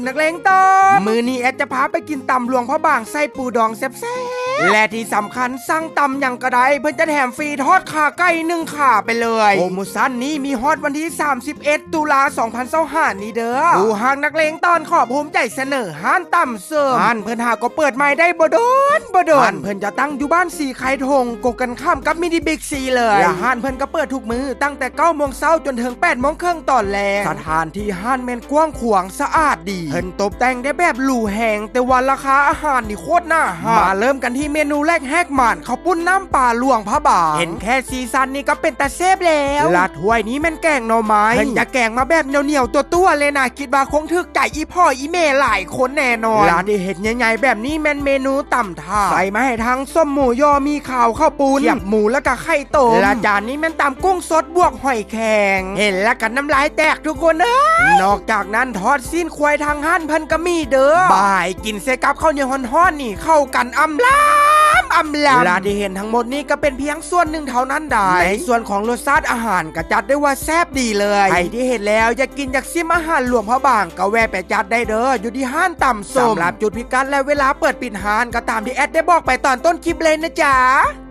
ນັກເລງຕອນ ມື້ນີ້ແອດຈະພາໄປກິນຕຳຫຼວງພະບາງໃສ່ປູດອງແຊບໆ ແລະທີ່ສຳຄັນສັ່ງຕຳຫຍັງກໍໄດ້ ເພິ່ນຈະແຖມຟຣີທອດຂາໄກ່ໜຶ່ງຂາໄປເລີຍ. ໂປຣໂມຊັນນີ້ມີຮອດວັນທີສາມສິບເອັດ ຕຸລາ ສອງພັນຊາວຫ້ານີ້ເດີ. ຜູ້ຮັກນັກເລງຕອນຂໍພູມໃຈສະເໜີຮ້ານຕຳເສີມ. ຮ້ານເພິ່ນຫາກໍເປີດໃໝ່ໄດ້ບໍ່ດົນບໍ່ດົນ. ຮ້ານເພິ່ນຈະຕັ້ງຢູ່ບ້ານສີໄຄທົ່ງ ກົງກັນຂ້າມກັບມິນິບິກຊີເລີຍ ແລະຮ້ານເພິ່ນກໍເປີດທຸກມື້ ຕັ້ງແຕ່ເກົ້າໂມງເຊົ້າຈົນເຖິງແປດໂມງເຄິ່ງຕອນແລງ. ສະຖານທີ່ຮ້ານແມ່ນກວ້າງຂວາງສະອາດດີ ເພິ່ນຕົບແຕ່ງໄດ້ແບບຫຼູແຮງ ແຕ່ວ່າລາຄາອາຫານນີ້ໂຄດໜ້າຮັກ. ມາເລີ່ມກັນທີ່ເມນູແລກແຮກໝານ ເຂົ້າປຸ້ນນ້ຳປາຫຼວງພະບາງ. ເຫັນແຄ່ສີສັນນີ້ກໍເປັນຕາແຊບແລ້ວ. ລະຖ້ວຍນີ້ແມ່ນແກງໜໍ່ໄມ້ ເພິ່ນຈະແກງມາແບບໜຽວໆຕົວໆເລີຍນະ. ຄິດວ່າຄົງຖືກໃຈອີ່ພໍ່ອີ່ແມ່ຫຼາຍຄົນແນ່ນອນ. ລະທີ່ເຫັນໃຫຍ່ໆແບບນີ້ແມ່ນເມນູຕຳ ຖ້າ ໃສ່ມາໃຫ້ທັງສົ້ມໝູຍໍ ໝີ່ຂາວ ເຂົ້າປຸ້ນ ຄຽບໝູ ແລ້ວກະໄຂ່ຕົ້ມ. ລະຈານນີ້ແມ່ນຕຳກຸ້ງສົດບວກຫອຍແຄງ. ເຫັນແລ້ວກະນ້ຳລາຍແຕກທຸກຄົນເອີຍ. ນອກຈາກນັ້ນທອດຊີ້ນຄວາຍທາງຮ້ານເພິ່ນກະມີເດີ. ບາຍ ກິນໃສ່ກັບເຂົ້າໜຽວຮ້ອນໆນີ້ເຂົ້າກັນອຳລຳອຳລຳ. ລະທີ່ເຫັນທັງໝົດນີ້ກະເປັນພຽງສ່ວນໜຶ່ງເທົ່ານັ້ນດາຍ. ໃນສ່ວນຂອງລົດຊາດອາຫານກະຈັດໄດ້ວ່າແຊບດີເລີຍ. ໃຜທີ່ເຫັນແລ້ວຢາກກິນຢາກຊິມອາຫານຫຼວງພະບາງ ກະແວ່ໄປຈັດໄດ້ເດີ ຢູ່ທີ່ຮ້ານຕຳສົ້ມ. ສຳລັບຈຸດພິກັດ ແລະເວລາເປີດປິດຮ້ານ ກໍຕາມທີ່ແອດໄດ້ບອກໄປຕອນຕົ້ນຄລິບເລີຍນະຈ໊ະ.